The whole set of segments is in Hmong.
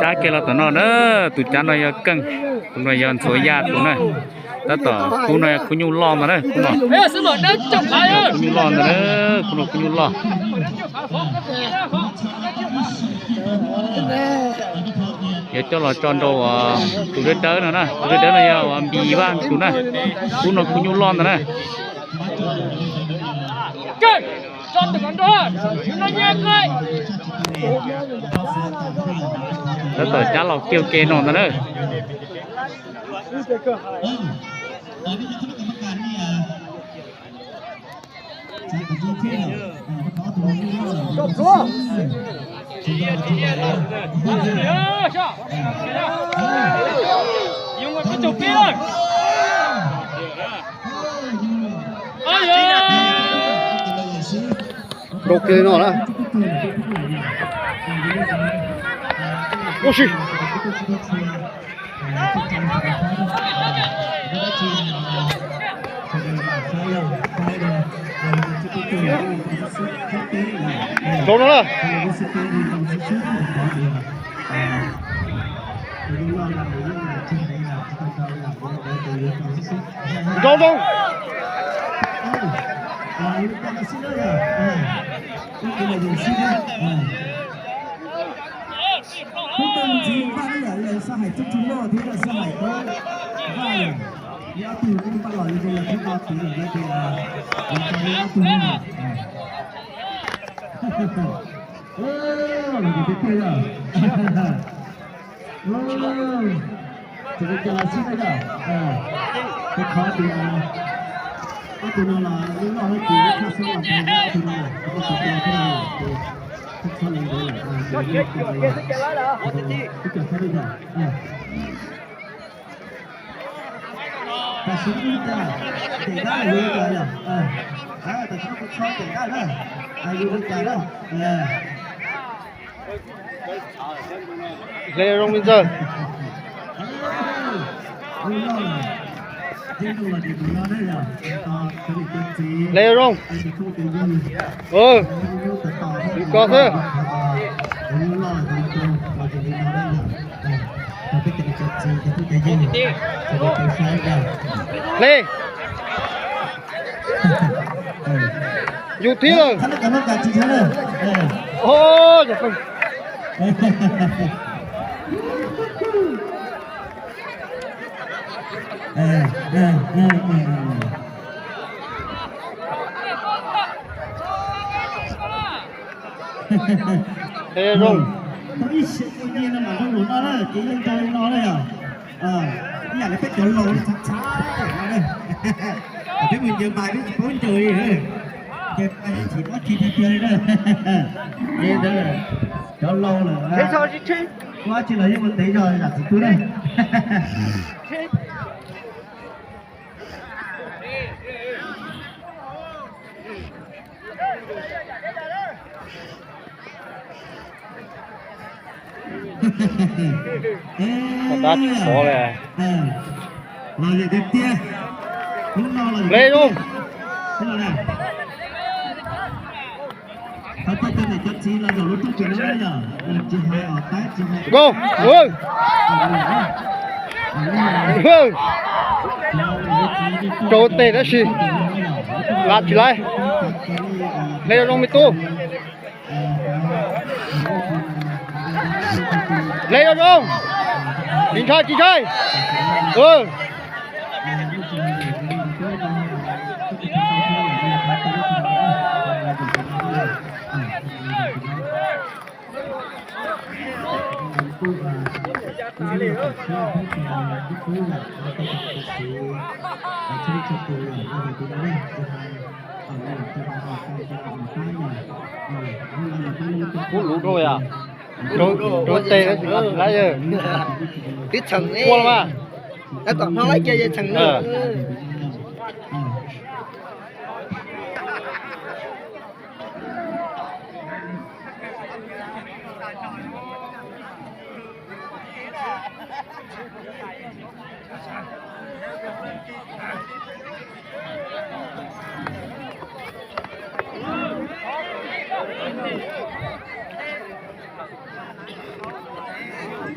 Cab kiag los tom no na, tus cab no yog Keej, tus no yog Ntxhuav Yaj tus na. Tab tom khub no yog khub nyuj loj ntag na, khub no. Khub nyuj loj ntag na, khub no khub nyuj loj. Yuav coj los tso rau tus dawb dawb no na, tus dawb dawb no yog Npis Vaj tus na. Khub no khub nyuj loj ntag na. Tab tom cab los kiag ke no ntag na. Rau kiag li no na. Ua si. Rau no na. Rau rau. Kub tau ntxiv Vaj na yom, yog xab hais Tub Tug Loj thiab xab hais Vaj yom. Li ob tug Vaj los yog li ob tug no tiv lawm na ces los tau li ob tug no. Los tiag tiag yom. Tseem li cas los xij na yom. Ces qhov tias ob tug no los lub loj thiab ces lub khab xoob los ntau ob tug no, ob tug no thiab ces txhob txhob li ntawd lawm, ces lub loj los ib co thiab li yom. Tam sim no li cas, ntes dab los yuav li cas yom? Tam sim no kuv tso ntes dab na, yuav li cas na? Hle zoo me ntxawg. Hle zoo. Tiv ko xwb. Hle. Yus thib lawm. Hle zoo. Tau ib sim ua nyiaj no mas zoo npaum no na, ces yeej nrog li no na yom. Ib yam li peb cov laus txhav txhav no na. Peb mus ncaws npais peb tsis paub ncaws li, ncaws npais tsis paub tsis tiag tiag li na. Cov laus lawm, ua tsis los yeej ua ntev zog yam txiv tub na. Tab tsis pov li. Los tiag tiag. Hle zoo. Nkauj. Rau tes tab sis lav tsis laib. Hle zoo zoo me tub. Hle zoo zoo. Tsis ntshai tsis ntshai. Kub lub rau yom. Rau tes lav tsis laib yawg. Twb txheem ua los mas. Tab tom hlob laib kiag yog txheem no.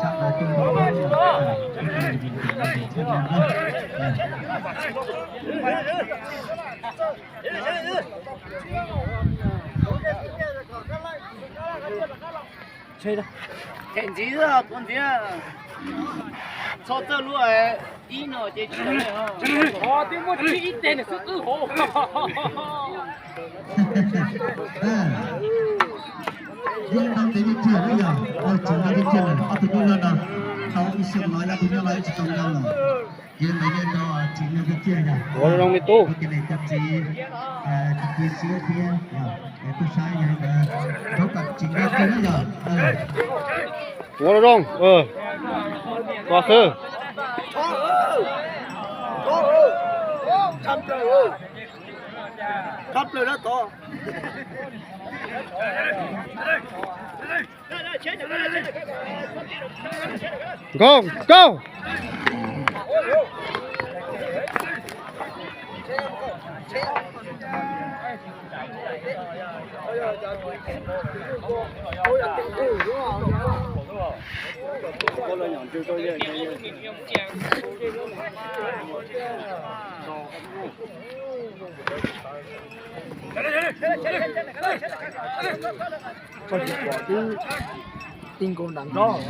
sab qab tuaj rau Them ntxiv xwb, tuav ntxiv. Txhob txawj lub ib no ces tsis tau. Twb muaj tsib ib teg nws xwb wb hauv. Yeej ntau tes tiag tiag na yog, tsis ntau tiag tiag lawm, ob tug nyuj loj no, thaum ib xyoo los yog tus nyuj loj tsis tau ntau lawm. Ces ntawd yog rau tsis ntau tiag tiag yog. Ua zoo me tub. Ua ke ne cov txiv, txiv txiv siab thiab, es tub saib yog ntawd, rau kom tsis ntau tiag na yog. Ua zoo, koj xwb. Nkauj, nkauj. Koj tsis pom twb ti nkaus nram nrob.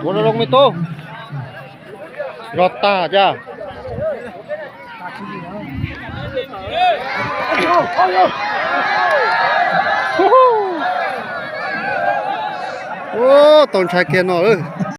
Ua zoo me tub. Zog tag cas. Ua tau ntshai kiag no lawm.